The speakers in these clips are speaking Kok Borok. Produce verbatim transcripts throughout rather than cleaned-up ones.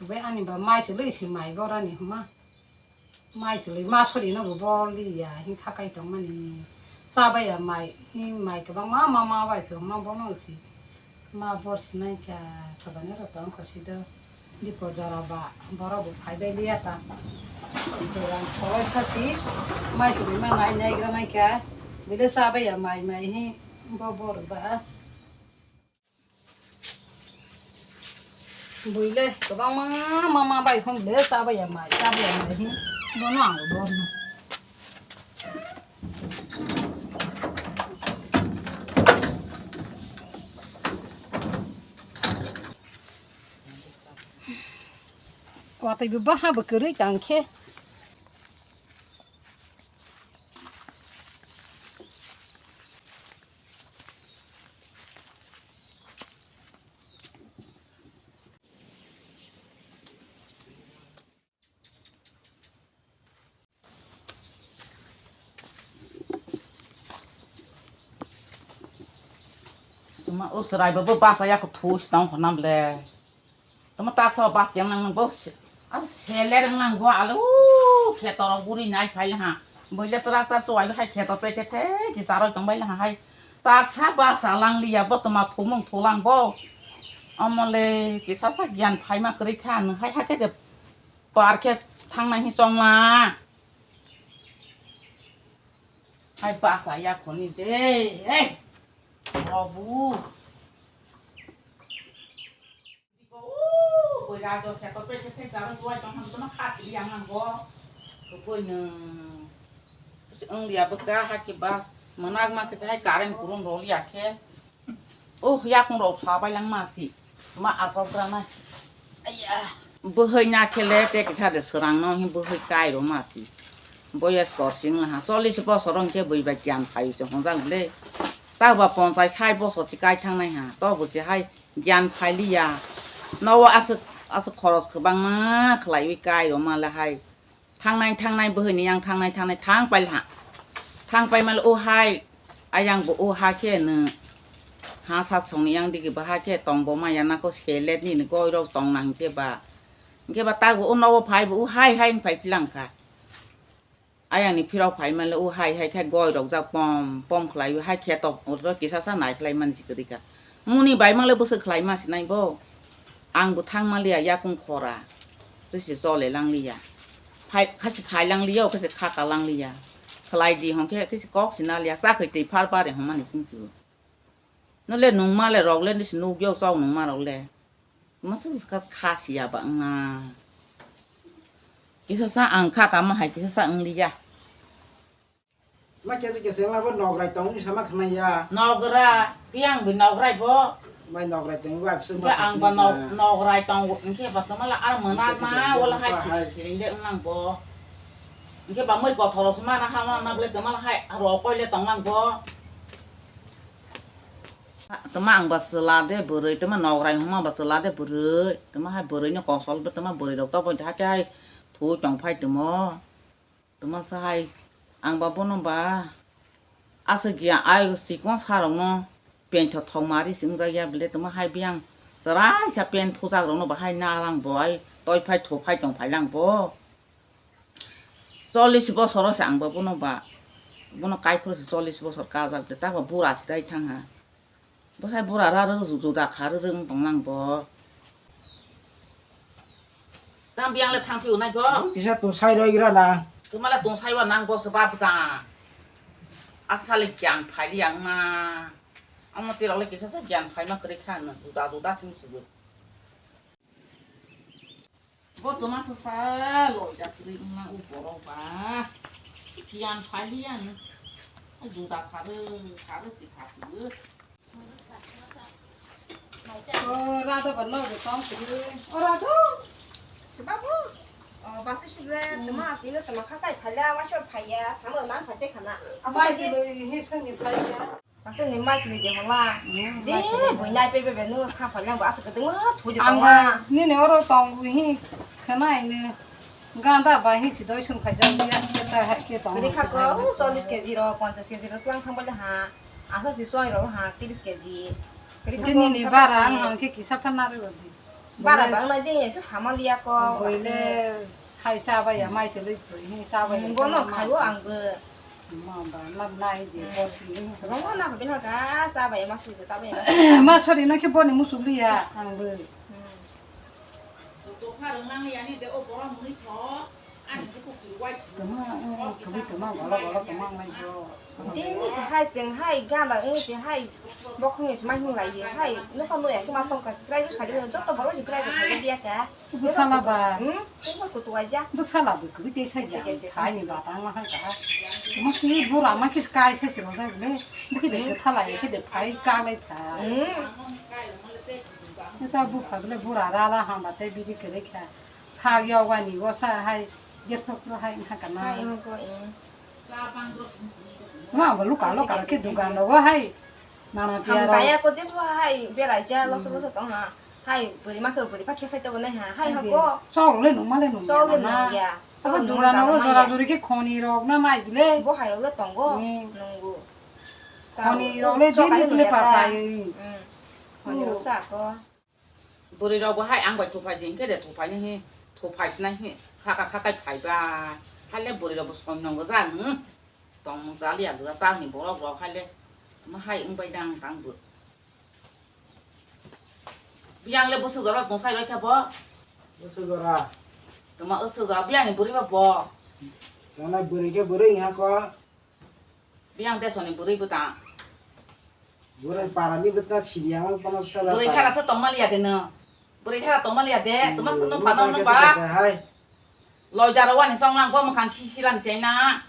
Bai ani ba mai chwlwi si mai borani hwnma. Mai chwlwi ma sori no bo bor li ya hin kha kai tong mani. Cha bai ya mai, hin mai kwbangma ma ma bai phi hwnma bono si. Ma bor sinai kha sobani ro tong kho si do. Bipo jora ba borok bo phai bai liya ta. Jora khoroi kha si mai sori ma nai nai gra nai kha. Bile cha bai ya mai mai hi bo bor ba. Buile kwbangma ma ma bai phone bile cha bai ya mai cha bai ya mai hi bono ang bo. Watwi bo baha bo kwrwi tang khe. Tuma o chwrai bo basa ya kho thusi tong khonam le. Tuma ta sa bas yang nang bo se-, a seler nang bo alu khe toro guri nai phai ha. Boile trak ta chuai hai khe to pe khe the ki charoi tong bai ha hai. Tak sa basa lang liya bo tuma thumung thulang bo. Amole kisa sa gyan phai ma kwrwi kha nang hai ha khe de par khe thang nai hi chong la. Hai basa ya khoni de. Ei. Robu. Ko, boi rajo khe ko pe khe thai jaro tuai tong ham toma kha ti yang nang go. Ko koi no. Si ang lia bwkha ha khe ba. Manak ma khe sai current kurun rol ya khe. Oh, yakung rok pha bai lang ma si. Ma asok gra nai. Aya. Bwhai na khe le te kisa de srang no hi bwhai kai ro ma si. Boyes kor sing la ha. Chollish bosor rong khe bui bai kian phai se honjang le. Ta ba ponchai sai bosor si kai thang nai ha. To bo si hai. Gyan phailiya. Nogo aswk, aswk khoros kwbangma khlaiwi kai rwma le hai. Thangnai, thangnai, bwhwini yang thangnai, thangnai, thang pailha. Thang paimale o hai, ayang bo o ha khe no. Ha sat songni yang digi bo ha khe tong bo maya nako selet ni no goi rok tong nang khe ba. Hingke ba tak bo o nogo phai bo o hai, hai phai philang kha. Ayang ni phirok phai male o hai hai khai goi rok jak pom pom khlai o hai khe tok oro kisa sa nai khlai man si kwrwi kha. Muni bai male bwswk khlai ma si nai bo. Ang bo thang maliya yakung khora. Sisi chole lang liya. Phai khasi khai lang liya, khasi kha ka lang liya. Khlai di hon khe khasi kok si na liya. Cha khoi twi phar pare hon mani sing si o. No le nung male rok le nisi nuk yo chok nung ma rok le. Masa kha siya ba wngna. Kisa sa ang kha kama hai kisa sa wng liya. Ma kesa kesa wngla bo nograi tong ni sama khna ya. Nogra, piang bi nograi bo. Mai nograi tong ba bisu. Ba ang ba nograi tong, engke ba tama la ar mana ma wala hai siring siring de wng nang bo. Engke ba moi kothoro sma na ha na na ble tama la hai aro koi le tong nang bo. Tama ang ba chwla de bwrwi, tama nograi hwnma ba chwla de bwrwi, tama hai bwrwi ni kosol bo tama bwrwi rok toboni hake hai thu chong phai tamo. Tama sa hai ang ba bono ba aswk ya ai chikon sa rok no pant thok thok mari si wng jak ya bile tama hai biyang chwrai sa pant thujak rok no ba hai na lang bo ai toi phai thu phai tong phai lang bo. Chollish bosoro se ang bo bono ba, bono kaiphuru se chollish bosor kajak de, tako bura se dai thang ha. Bwsai bura ra rwng juda kha rwng tong nang bo. Tam biyang le thang phiu nai bo. Kisa tong sai roi gra na. Tuma le tong sai wa nang bo se ba bwta. Asali kyang phai li yang na. Amo tirok le kisa sa gyan phai ma kwrwi kha no juda juda sing sugo. Bo toma sasa loi jak kwrwi wngna o borok ba. Kiyan phaliya ni. Juda kharwi kharwi si khasigo. O Radha ba no de tong kwrwi. O Radha. Sibabu. O basi sibre toma tino toma khakai phalya waso phaya samo nang phate khana. Bai de hi sani phaya. Aswk ni mai chini de hola. Hmm, je mai chini. Bui nai pe pe be no sa phai lang ba aswk de ma thu de. Ang tong la. Nini oro tong hi khana ini ganda ba hi si doi sung khai jang ya ta ha ke tong. Kri kha ko, u chollish kg ro, ponchash kg ro tlang thang bale ha. Asa si soi ro ha, tiris kg. Kri kha ko, nini bara ang hang ke kisa phana re badi. Bara bang na de se sama liya ko. Boile hai cha ba ya mai se loi thoi, hai cha ba ya. Bono khaibo ang bo. Ma ba lam nai de ko si. Rongo na bini ka cha ba ya, masli ko cha ba ya. Ma sori no khe boni musuk liya ang bo. Tokha rwngnang yani de o borok mwnwi so, ani bukhuk twi wai. Tama, eh, kabi tama, bala, bala, tama, nai jo. Tini se hai cheng hai gana, eh, se hai bokhong se mai hung lai ye, hai nokha noya khe ma tong ka, krai bwsa de joto borok se krai bwsa de ya ka. Bwsala ba. Hmm? Tengkol kutu aja. Bwsala bo kabi te sai ya. Kese, kese, sai ni kese. Batang ma hai ka. Masli bura ma kis kai sai se rojak le. Bukhi be thala ye khe de phai ka lai tha. Hmm. Eta bupha bele bura rala hamba tei bidi kwrwi kha. Sak yogani o sa hai, jephru phru hai ha kana. Hai, imo ko, eh. Ma, ba luka, luka, ke dugan rogo hai. Nana tiya ro. Samtaya ko jephru hai, berai ja, loso, loso tong ha. Hai, buri ma khe, buri pa khe sai to bo nai ha. Hai, ha ko. Sok le nung ma le nung ya. Sok le nung ya. Sok le nung ma jora jora ke khoni rok na nai bile. Bo hai rok le tongo. Hmm. Nungu. Khoni rok le dili dili pa kai. Hmm. Khoni rok sa ko. Bwrwi rok bo hai ang bai thuphai di hwnkhe de thuphai ni hi, thuphai sinai hi, saka khatai phai ba, hai le bwrwi rok bo song nong gwja nw, tongmung cha liya gwja ta ni borok rok hai le, ma hai wng bai dang tang bo. Biyang le bwswk jora tong sai roi khe bo. Bwswk jora. Toma bwswk jora biyang ni bwrwi ba bo. Tong nai bwrwi khe bwrwi wng ha ko. Biyang desoni bwrwi bwtang. Bwrwi parani bwtang siri ang pono sala. Bwrwi sara to tongma liya de no. Bwrwi sara tongma liya de. Hmm, tuma sunu bwrwi pano no ba. Hai. Loi jaro wani song lang bo mwkhang khisi lan sei na.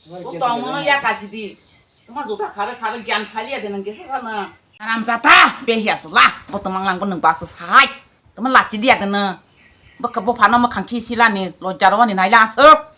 Bo tong mono ya kasi di. Tuma juta khare khare gyan phai liya de nang kesa sana. Aram jata behiya sala. Bo tuma lang bo nang basa sai. Tuma lachi liya de no. Bo ka bo phano mwkhang khisi lani loi jaro wani nai la asuk.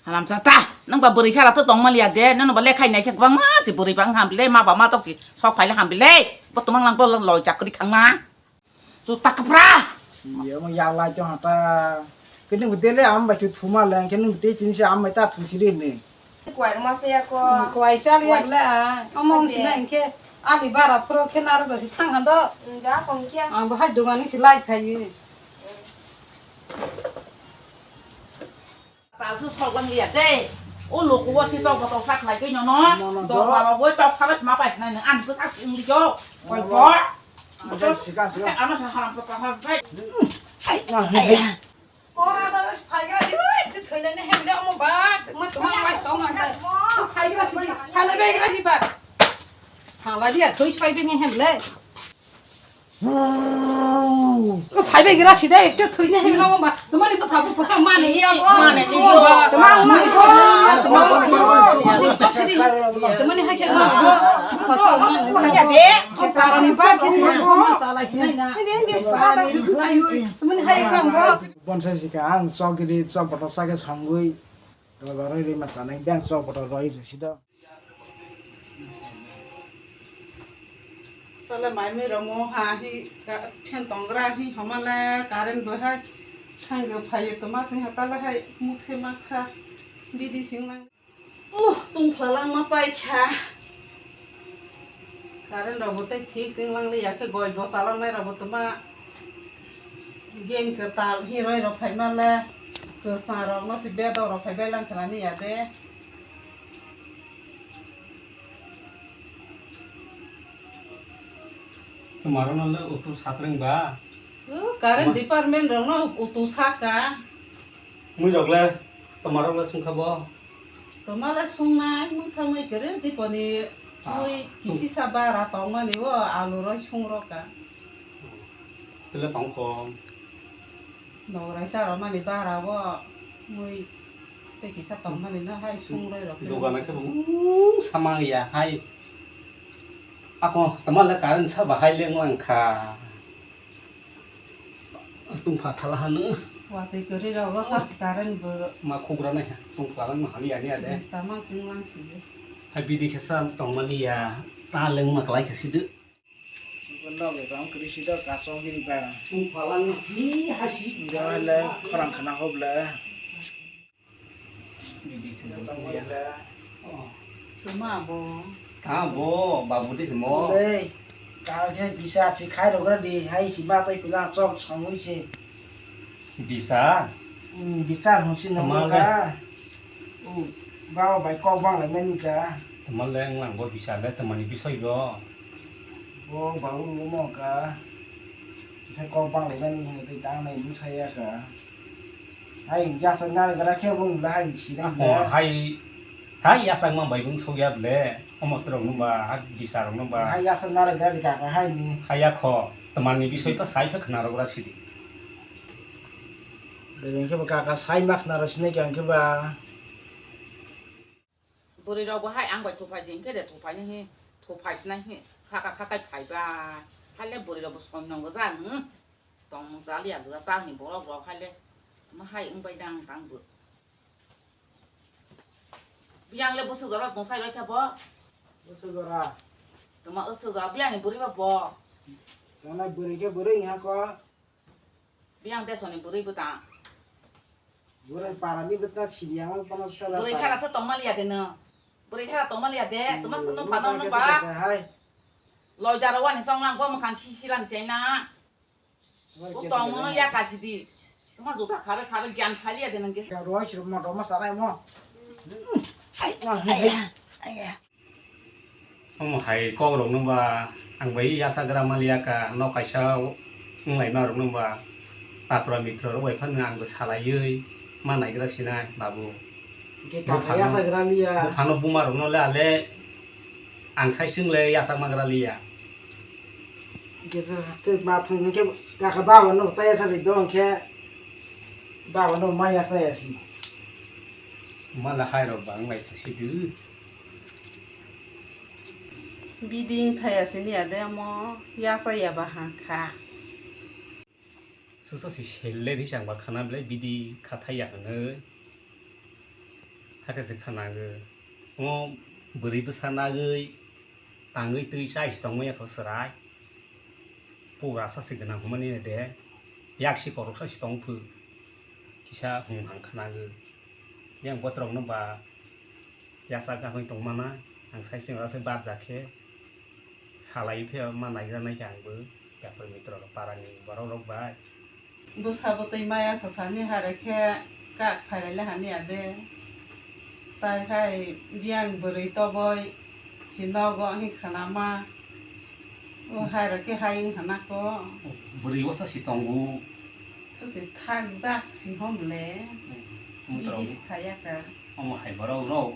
Haramjada, nwng ba bwrwi sara to tongma liya de, nono ba lekhai nai khe kwbangma se bwrwi bang ham bile, ma ba ma tok si sok phai le ham bile, bo twmang lang bo loi chakri khangma. Juta kwpra. Ye mo ya lai to hata. Kini bwtele am ba chu thuma le, kini bwte tin se am ta thu siri ne. Kwai ma se ya ko. Kwai chali ya le a. Among si na inke ali bara pro khe nar do si thang han do. Nda kong kya. Ang bo hai dugan ni si lai khai. Talsu sogwng liya de. O loko o si chok botol sak lai koi nono. Nono do. Dorbar obo chok thalat ma pai nai nang an ko sak ung liyo. Koi bo. Ano sa haram ko kahar bai. Ai, ai, ai. Ko ha da phai ga di, oi, te thoi le ne hem le mo ba. Mo to ma pai to ma da. Ko phai ga si, phai le be ga di ba. Phala dia thoi phai be ne hem le. Ko phai bai gira sida ekta thwina himla ba. Tomani bupha bupha sa mani ya ba. Mani ya ba. Tomani, tomani, tomani, tomani hai khe ma ba. Bupha sa mani ya ba. Sarani ba khe ni ma sa lai sinai na. Sarani lai hui. Tomani hai khe ma ba. Bonsai sika ang chok giri chok botok sa khe songwi. Dobar roi rima chanai bang chok botok roi risi do. Tole mai mui rok mo ha hi ka-, fan tongra hi homa le current bo hai thang go phai toma sing ha tale hai muk se maksa bidi sing lang. Uh, tungphla lang ma pai kha. Current rok bo tei thik sing lang li ya khe goi bo chalok nai rok bo toma game kwtal hi roi rok phai ma le kwchang rok no si bedok rok phai bai lang kha ni ya de. Toma rok no le utu satreng ba? Uh, current department rok no utu saka. Mui rok le, toma rok le sung kha bo? Toma le sung nai, mung sa mui kwrwi diponi ah, mui tung- kisi sa bara tong mani o alu roi sung rok ka. Tele tong kho. Nograi sa rok mani bara o mui tei kisa tong mani no hai sung roi rok. Dogan khe bo mung samang ya hai. Ako toma le current sa bahai le nglang kha. Tungpha thala hanu. Watwi kwrwi rogo sa si current bo. Ma khugra nai ha. Tungpha lang hali ani ade. Bista ma sing lang si. Hai bidi khe sa tong mani ya. Ta leng ma klai khe si de. Bono be bang kwrwi si do kaso hini ba. Tungpha lang hi ha si. Ro le khorang khna hob le. Tuma bo. Ta bo, babu de mo. Ei. Kal khe bichar se khai rwgra di, hai se ba pai pila chok songwi se. Bichar? Hmm, bichar hwnsi nongo Tamale. Ka. O, bawa bai kok bang lai mani ka. Tamale wng lang bo bichar le tamani bisoi bo. Bo babu mo ka. Sai kok bang lai mani hwnwi tei tang nai bwsa ya ka. Hai jasa nal gra khe bung la hai si nai Ako gra. Hai, hai yasakma bai bung sokya ble. Omo torok nungba, ha bisa rok nungba. Hai yasa nal gra di kaka hai ni. Hai ya kho, teman ni bisoi to sai khe khna rok ra sidi. Bere khe ba kaka sai mak na ro sinai khe ba. Bwrwi rok bo hai ang bai thuphai di hwnkhe de thuphai nai hi, thuphai sinai hi, saka sakai phai ba. Hai le bwrwi rok bo soi nongo ja nung. Tongmung chaliya gwja ta hwnwi borok rok hai le. Tamo hai wng bai dang tang bo. Biyang le bwswk jora tong sai roi kha bo. Bwswk jora. Tamo bwswk jora biyang ni bwrwi ba bo. Tong nai bwrwi khe bwrwi wng ha ko. Biyang desoni bwrwi bwtang. Bwrwi para ni bwtang sidi ang kono sala. Bwrwi sara to tong maliya de no. Bwrwi sara tong maliya de. Tamo sunu pano no ba. Hai. Loi jaro wani song lang bo mwkhang khisi lan sei na. Utong mono ya kasidi. Tuma juta khare khare gyan phaliya de nang kesa. Roi sirok moto ma sarai mo. Ai, ai, ai, ai. Omo hai kok rok nungba ang bai yasagra maliya ka nok kaisa wng lai ma rok nungba patra mitra rok bai phano ang bo salaiwi ma naigra sinai babu. Hwnkhe kaka Buphano, yasagra liya. Buphano buma rokno le ale ang sai chwng le yasakma gra liya. Hwnkhe khe ma thwng hwnkhe kaka baba no taya sa ri do hwnkhe baba no ma yasa ya si. Mala hai rok bang lai ta si du. Biding thaya sini ade mo yasa ya ba ha kha. Swsa si sel le ri chang ba khana belai bidi kha thai ya hwnwi. Hakhe se khana go. Omo bwrwi bwsa nagwi tangwi twi chai si tongma ya kho chwrai. Pura sa se gwnang hwnmani de. Yak si koroksa si tong phu. Kisa hung hang khana go. Yang botrok no ba yasa gahwi tongmana, ang sai chwng ase bajak khe salai phe ma naijaknai khe ang bo bepar mitro rok para ni borok rok bai. Bwsa bwtwi maya kwsa ni hare khe kak phai lai le hani ade. Tai khai biyang bwrwi toboi si nogo hi khana ma. O hai rok khe hai wng hana ko. Bwrwi wngsa si tongo. To se thak jak si hom le. Bidi si khaya ka. Omo hai borok rok.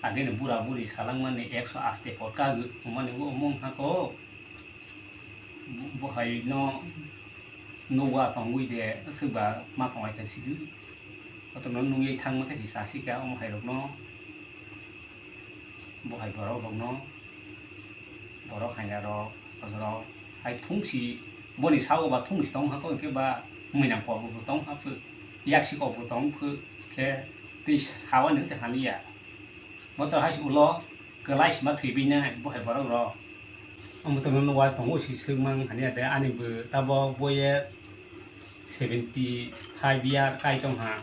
Agini bura buri salangmani ekso aste pot kagwi wngmani bo mung ha ko. Bo hai no nugwa tongwi de swkba ma tongwi kha sidi. Kotorno nungwi thangma khe si sasi kha omo hai rokno. Bo hai borok rokno, borok haina rok, borok hai thungsi, boni sao ba thungsi tong kha, hwnkhe ba mwina kok bo tong kha, yaksi kok bo tong kha, khe tei sawa ni se hamya. Bo to hai ulo kwlai sima thwi bini bo hai borok rok. Omo to no wa tongo si swk mang hanya de ani bo tabok bo ye seventy five year kai tong ha.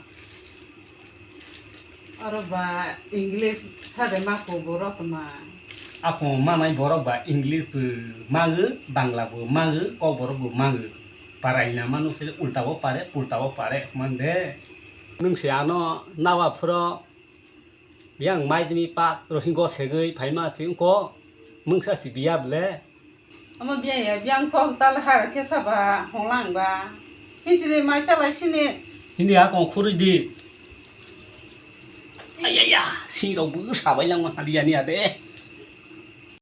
Oro ba English sa de ma ko borok ma. Ako manai borok ba English bo mago, Bangla bo mago, kok borok bo mago. Parai na mano se ulta bo pare, pulta bo pare man de. Nung se ano nawa phuro yang mai dimi pas rohingo segoi phaima si ko mungsa si biya ble. Omo biyang ya, biyang kok tal har khe saba honglang ba. Hisri mai chalai sini. Hindi ha kong khurui di. Ayaya, sing rok bu sabai lang ma hali ani ade.